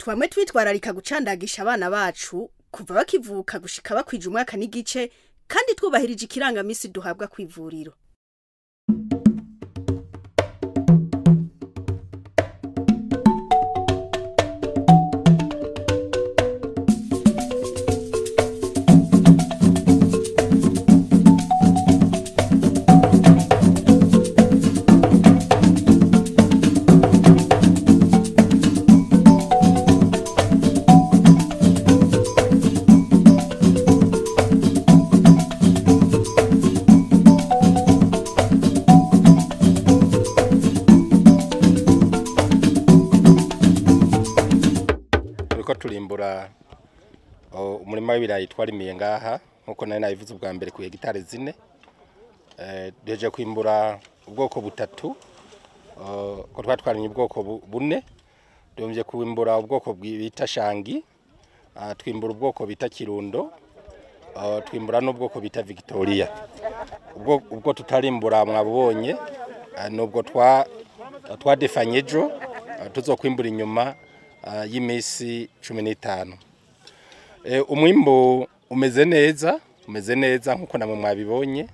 Twamwe twitwararika gucandagisha abana bacu kuva bakivuka gushika bakwije umwaka n'igice, kandi twubahirije ikirangamisi duhabwa kw'ivuriro. Turiko turimbura umurima w'ibirayi twarimiye ngaha, nkuko nari nabivuze ubwa mbere, ku hegitare 4. Duhejeje kwimbura ubwoko butatu, ko twari twarimye ubwoko bune. Duhejeje kwimbura ubwoko bita Shangi, twimbura ubwoko bita Kirundo, twimbura n'ubwoko bita Victoria. Ubwo tutarimbura mwabubonye, nubwo twadefanye ejo, tuzokwimbura inyuma y'imisi 15. Umwimbu umeze neza, umeze neza nkuko namwe mwabibonye.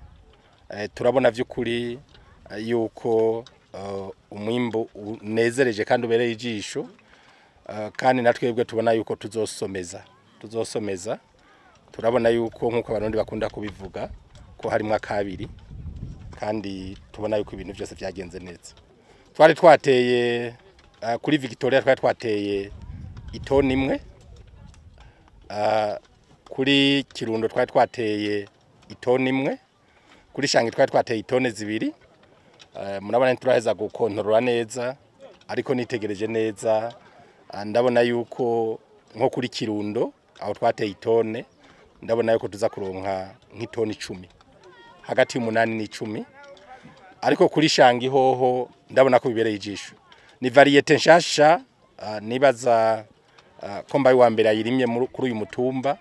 Turabona vy'ukuri yuko umwimbu unezereje kandi ubereye ijisho, kandi natwebwe tubona yuko tuzosomeza. Turabona yuko nkuko abarundi bakunda kubivuga ko harimwo akabiri, kandi tubona yuko ibintu byose byagenze neza. Twari twateye kuri Victoria twari twateye itoni 1, kuri Kirundo twari twateye itoni 1, kuri Shangi twari twateye itoni 2. Murabona ntituraheza gukontorora neza, ariko nitegereje neza ndabona yuko nko kuri Kirundo aho twateye itone, ndabona yuko tuza kuronka nk'itoni 10, hagati y'8 n'10. Ariko kuri Shangi hoho ndabona ko bibereye ijisho. Ni variete nshasha, nibaza ko mbaye wa mbere ayirimye kuri uyu mutumba,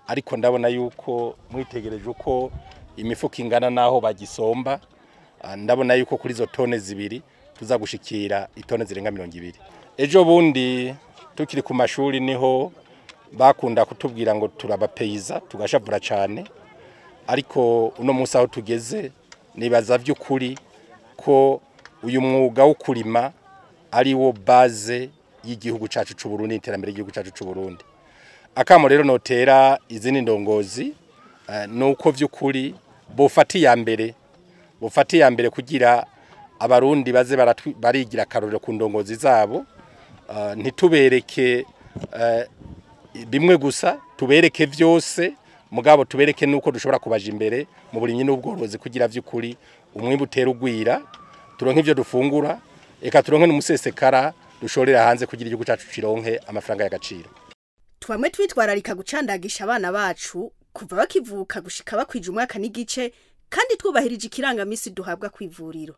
ariko ndabona yuko mwitegereje uko imifuko ingana naho bagisomba, ndabona yuko kuri izo tone 2 tuza gushikira itone zirenga 20. Ejo bundi tukiri ku mashuri niho bakunda kutubwira ngo turabapeyiza tugashavura cyane, ariko uno munsi aho tugeze nibaza vy'ukuri ko uyu mwuga wo kurima ari wo base y'igihugu cacu c'u Burundi, iterambere ry'igihugu cacu c'u Burundi. Akamo rero notera izindi ndongozi nuko vy'ukuri bofata iya mbere kugira abarundi baze barigira akarorero ku ndongozi zabo, ntitubereke bimwe gusa, tubereke vyose, mugabo tubereke nuko dushobora kubaja imbere mu burimyi n'ubworozi kugira vy'ukuri umwimbu utera ugwira, turonke ivyo dufungura, eka turonke n'umusesekara dushorera hanze kugira igihugu cacu cironke amafaranga y'agaciro. Twamwe twitwararika gucandagisha abana bacu kuva bakivuka gushika bakwije umwaka n'igice, kandi twubahirije ikirangamisi duhabwa kw'ivuriro.